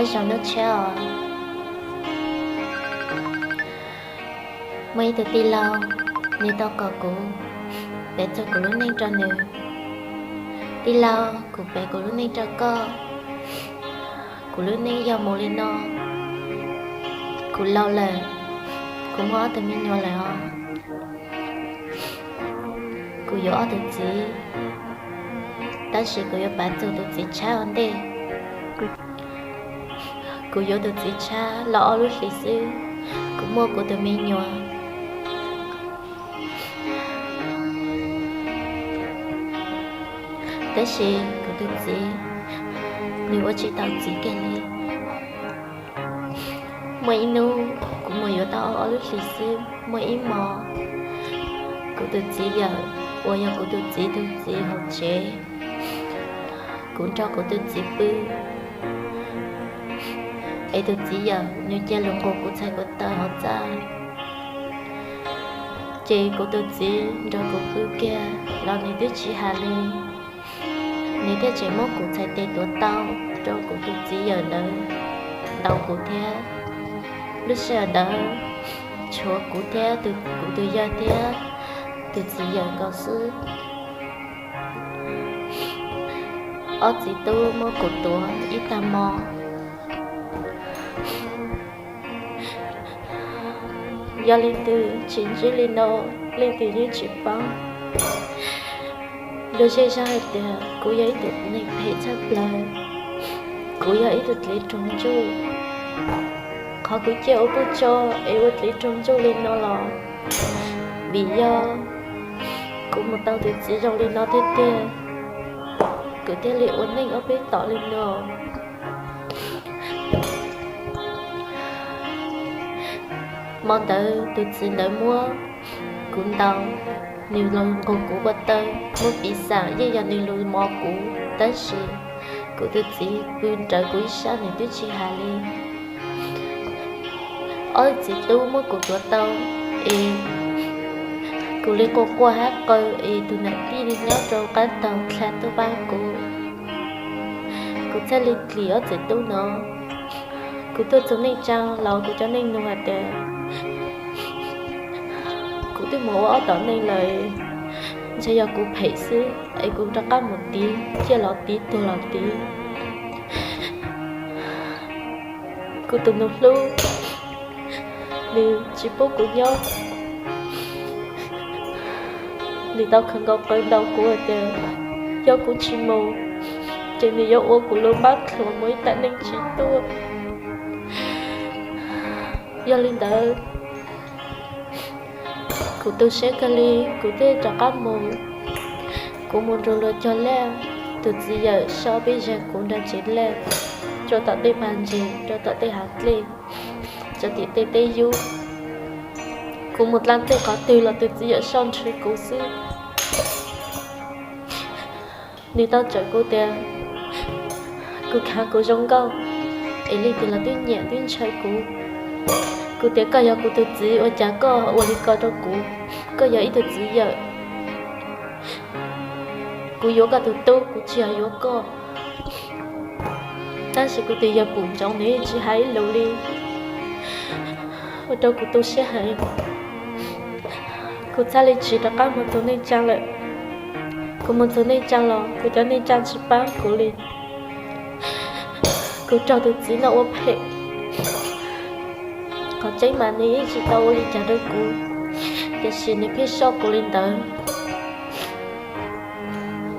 Ib zaug noj tshab os. Muaj ib tug tij laug, nws tau kom kuv piav txog kuv lub neej rau nws. Tij laug, kuv piav kuv lub neej rau koj. Kuv lub neej yog mus li no. Kuv laus lawm, kuv muaj ob tug me nyuam lawm os. Kuv yuav ob tug txiv, tab sis kuv yuav pav txug tus txiv tshab ua ntej. Kuv yuav tus txiv tshab los ob lub hlis xwb, kuv muaj kuv tus me nyuam. Tab sis kuv tus txiv, nws ua tsis tau txiv kiag li. Muaj ib hnub kuv mus yuav tau ob lub hlis xwb, muaj ib hmo kuv tus txiv yawm uas yog kuv tus txiv tus txiv hauv tsev, kuv nrog kuv tus txiv pw, es tus txiv yawm nws cia li nqus kuv txhais ko taw hauv txaj. Ces kuv tus txiv nrog kuv pw kiag los nws twb tsis hais li. Nws thiaj tseem muab kuv txhais tes tuav tau rau kuv tus txiv yawm ntawd ntaus kuv thiab. Lub sij hawm ntawd tshuav kuv thiab kuv tus yawg thiab tus txiv yawm nkaus xwb. Ob txiv tub muab kuv tuav ib tag hmo. Yog leej twg tsis ntsib li no, leej twg yeej tsis paub. Luag zej zog hais tias kuv yog ib tug neeg phem tshaj plaws, kuv yog ib tug dliv raug ntsuj. Qhov kuv ciaj ua puj tso es ua dliv raug ntsuj li no los vim yog kuv mus tau tus txiv zoo li no tiag tiag, kuv thiaj li ua neej ob peb tom li no. Hmo ntawd tus txiv ntawd muab kuv ntaus, nws los nqus kuv ua taw, muab piv xam yeej yog nws lus mos kuv, tab sis kuv tus txiv pw nrawv kuv ib sab nws twb tsis hais li. Ob txiv tub muab kuv tuav tau, es kuv li quaj quaj hab qw, es tus nam tij nyob rau qab taug dlha tuaj pab kuv. Kuv txhaj li dlim ob txiv tub no. Kuv tuaj txug neej tsaa los kuv cov neej nug hais tias kuv twb mus ua ob tom neej lawm, ntshe yog kuv phem xwb es kuv rov qab mus tiv, ciaj los tiv, tuag los tiv. Kuv tus nus hlub, nws tsis pub kuv nyob. Nws tau khaws nkaus qws ntaus kuv tias yog kuv tsis mus, ces nws yuav ua kuv lub npab thluas mus ib tag neej tsis tuaj. Yog li ntawd, kuv tu siab kawg li, kuv thiaj rov qab mus. Kuv mus nrug luag cog laj, tus txiv yawm so peb zag kuv nram tsev laj, rau tom tej pas ntses, rau tom tej hav dlej, rau tim tej teb yub. Kuv mus dlaab tej qhov twg los tus txiv yawm so nrhav kuv xwb. Nws tau txawm kuv tias kuv khav kuv zoo nkauj, es leej twg los twb nyiam twb ntshaw kuv. Kuv tias koj yog kuv tus txiv, ua cas koj ua li ko rau kuv? Koj yog ib tug txiv yawm, kuv yuav koj tus tub, kuv tsis yog yuav koj. Tab sis kuv tus yawm pum ntsoov nws tsis hais ib lus li, ua rau kuv tu siab heev. Kuv txhaj li tsis rov qab mus txug neej tsaa lawm. Kuv mus txug neej tsaa los kuv cov neej tsaa tsis pab kuv li. Kuv raug tus txiv no ua phem. Qhov tseeb mas nws yeej tsis tau ua li cas rau kuv, tiam sis nws pheej soj kuv li ntawd.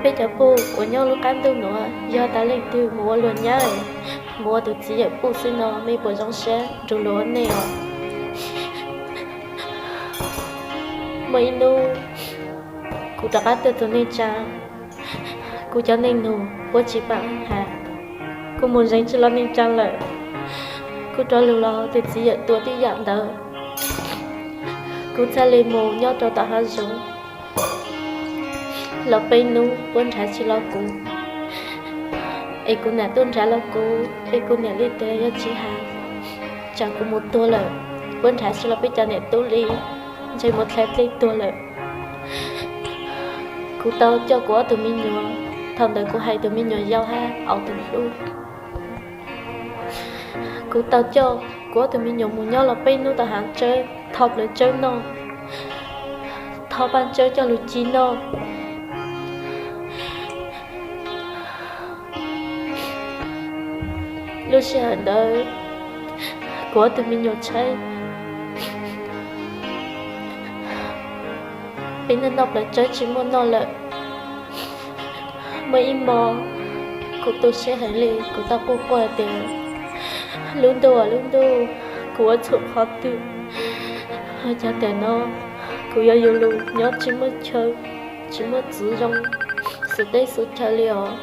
Peb cov puj uas nyob lub qab ntuj nuav, yog tas leej twg mus ua luag nyab, mus ua tus txiv yawm puj xwb no, mej puas zoo siab nrug luag ua neej os? Muaj ib hnub kuv rov qab tuaj txug neej tsaa, kuv cov neej nug puab tsis paab has, kuv mus zeev tsis los neej tsaa lawm. Kuv rov lug los tus txiv yawm tua tib yam ntawd. Kuv txhaj li mus nyob rau tom hav zoov los peb hnub puab nrhav tsis los kuv, es kuv nam tuaj nrhav los kuv, es kuv nam li tias yog tsis has, tsam kuv mus tuag lawm, puab nrhav tsis los peb cov niam tub li, ntshe mus dlha dlej tuag lawm. Kuv tau coj kuv ob tug me nyuam, thaum ntawd kuv hais tus me nyuam yau hab auv tus hlub. Kuv tau coj kuv ob tug me nyuam mus nyob los peb hnub tom hav tsawb, thov plawv tsawb noj, thov paj tsawb coj lug ci noj. Lub sij hawm ntawd kuv ob tug me nyuam tshaib, peb noj noj plawv tsawb tsis muaj noj lawm. Muaj ib hmo kuv tu siab heev li, kuv tau quaj quaj tias, lub ntuj lub ntuj, kuv ua txhaum qhov twg? Ua cas tiam no kuv yuav yug lug nyob tsis muaj chaw, tsis muaj txiv zoo, xwm teb xwm chaw li os.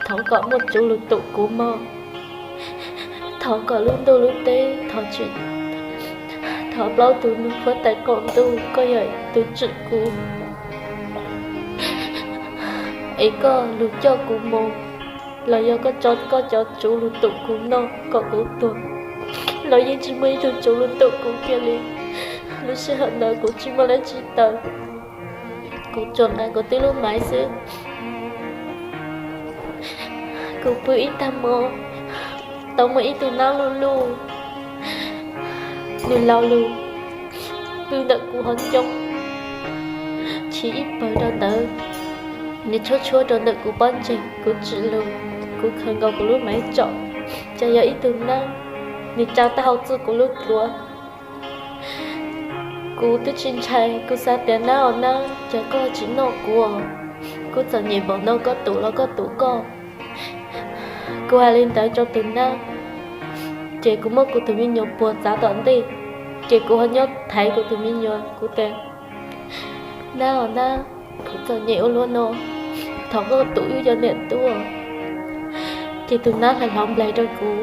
Thov kom muaj tsuv lug tum kuv mog. Thov kom lub ntuj lub teb, thov plaub tug nug huab tais qaum ntuj, koj yog tus tswm kuv, es koj lug coj kuv mus, los yog koj tso koj cov tsuv lug tum kuv noj kom kuv tuag, los yeej tsis muaj ib tug tsuv lug tum kuv kiag li. Lub sij hawm ntawd kuv tsis muaj dab tsi tawm, kuv tsuas nqa kuv tib lub maiv xwb. Kuv pw ib tag hmo, tau muaj ib tug nab luj luj, nws laus lug pw ntawm kuv hauv ncoo, chiv ib pawg rau ntawd, nws tshuab tshuab rau ntawm kuv pob ntseg, kuv tsim lug, kuv khaws nkaus kuv lub maiv tsom, cas yog ib tug nab, nws tsa tag hauv txuj kuv lub duav. Kuv twb tsis ntshai, kuv xav tias nab os nab, cas koj tsis noj kuv? Kuv txom nyem npaum no koj tum los koj tum koj. Kuv hais li ntawd rau tus nab, ces kuv muab kuv tus me nyuam puag txav tom ntej, ces kuv ho nyob thaiv kuv tus me nyuam, kuv tias, nab os nab, kuv txom nyem ua luaj no, thov koj tum wb cov niam tub. Ces tus nab hla hlov nplaig rau kuv,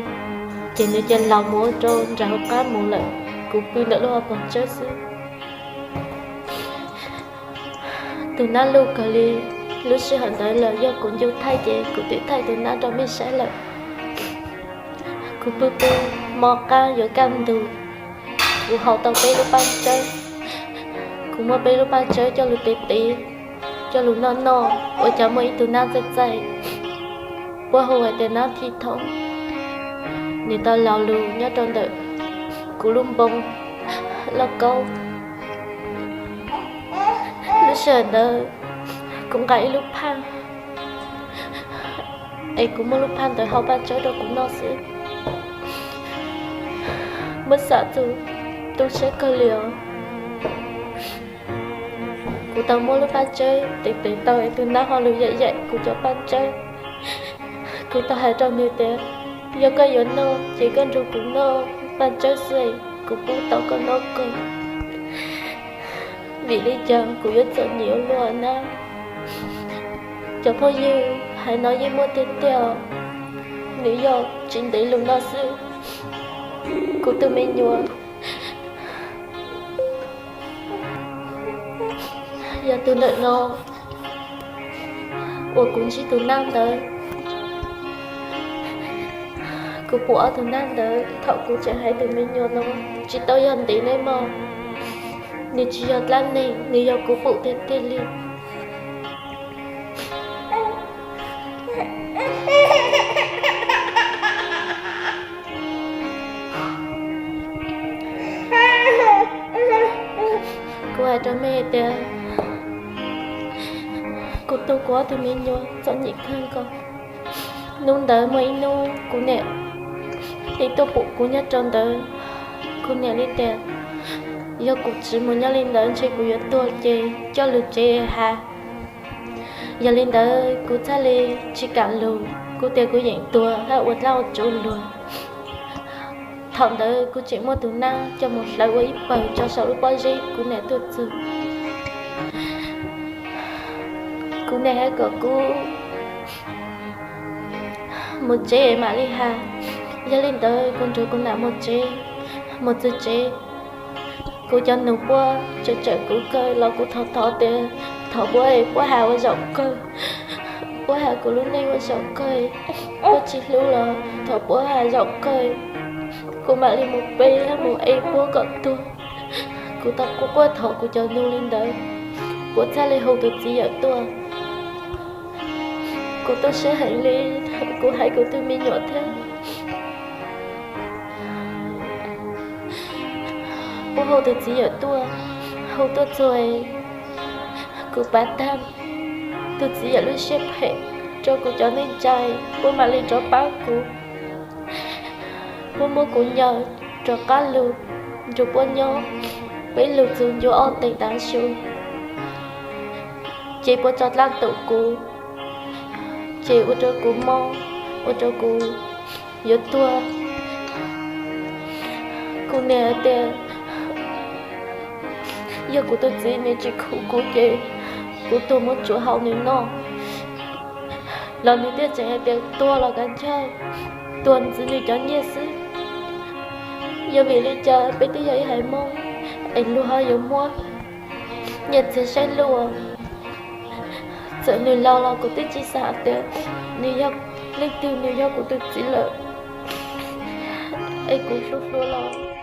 ces nws cia li laus mus ua rau nram hauv qab mus lawm, kuv pw ntawm lub hauv paus tsawb xwb. Tus nab luj kawg li, lub sij hawm ntawd los yog kuv ncu thaij ces kuv twb thaij tus nab rau mej saib lawm. Kuv pw pw, hmo qab yuav kaj ntug, kuv haus tau peb lub paj tsawb, kuv muab peb lub paj tsawb coj lug tiv tiv, coj lug noj noj, ua cas muaj ib tug nab txaij txaij, puab hu hais tias nab thib thoob, nws tau laus lug nyob rau ntawm kuv lub npoo lauj kaub. Lub sij hawm ntawd kuv nqa ib lub phaj, es kuv muab lub phaj ntawd hau paj tsawb rau kuv noj xwb. Muab xam txug tu siab kawg li os. Kuv tau muab lub paj tsawb tiv tiv tau es tus nab ho lug yaim yaim kuv cov paj tsawb. Kuv tau hais rau nws tias, yog koj yuav noj ces koj nrug kuv noj paj tsawb xwb, kuv pub tau koj noj kawg. Vim li cas kuv yuav txom nyem ua luaj nab? Cov phooj ywg hais no yeej muaj tiag tiag, nws yog tsis ntev lug no xwb. Kuv tus me nyuam yog tus ntawm no uas kuv ntsib tus nab ntawd. Kuv pum ob tug nab ntawd thaum kuv tseem haiv tus me nyuam no tsis tau yog ntev nawb mog. Nws tsis yog dlaab neeg, nws yog kuv pum tiag tiag li. Kuv hais rau mej tias kuv tu kuv ob tug me nyuam txom nyem kawg nkaus. Hnub ntawd muaj ib hnub kuv niam tig tuaj pum kuv nyob rau ntawd. Kuv niam li tias, yog kuv tsis mus nyob li ntawd ntshe kuv yuav tuag ces coj lug tsev has. Yog li ntawd kuv txhaj li tsis kam lug, kuv tias kuv yeem tuag hab ua dlaab ua tsuv luag. Thaum ntawd kuv tseem muab tus nab coj mus hlawv ua ib pawg tso saum lub pob zeb kuv niam tuaj txug. Kuv niam hais kom kuv mus tsev mam li has. Yog li ntawd kuv nrug kuv nam mus tsev. Mus txug tsev, kuv cov nus puab tsawm tsawm kuv kawg los kuv thov thov tias thov puab es puab has ua zaum kawg, puab has kuv lub neej ua zaum kawg, puab tsis hlub los thov puab has zaum kawg, kuv mam li mus pe hab mus ev puab kom tuag. Kuv tau quaj quaj thov kuv cov nus li ntawd, puab txhaj li hu tus txiv yawm tuaj. Kuv tu siab heev li, kuv haiv kuv tug me nyuam thiab. Muab hu tus txiv yawm tuaj, hu tuaj txog, kuv pab tag. Tus txiv yawm lub siab phem rau kuv cov neej tsa, puab mam li rov pab kuv. Puab muab kuv ncaws rov qab lug nrug puab nyob peb lug txug ncua ob teev tav su, ces puab tso dlaab tug kuv, ces ua rau kuv mob, ua rau kuv yuav tuag. Kuv niam hais tias yog kuv tus txiv nws tsis khum kuv ces kuv tuag muab tsuav hau nws noj, los nws thiaj tseem hais tias tuag los kav tsawg, tuag ntxiv nws cov nyiaj xwb. Yog vim li cas peb twb yog ib haiv Moob es luag ho yuav muab nyiaj txiag saib luaj? Txawm nws laus los kuv twb tsis xav tias nws yog leej twg, nws yog kuv tus txiv lawm es kuv hlub hlub los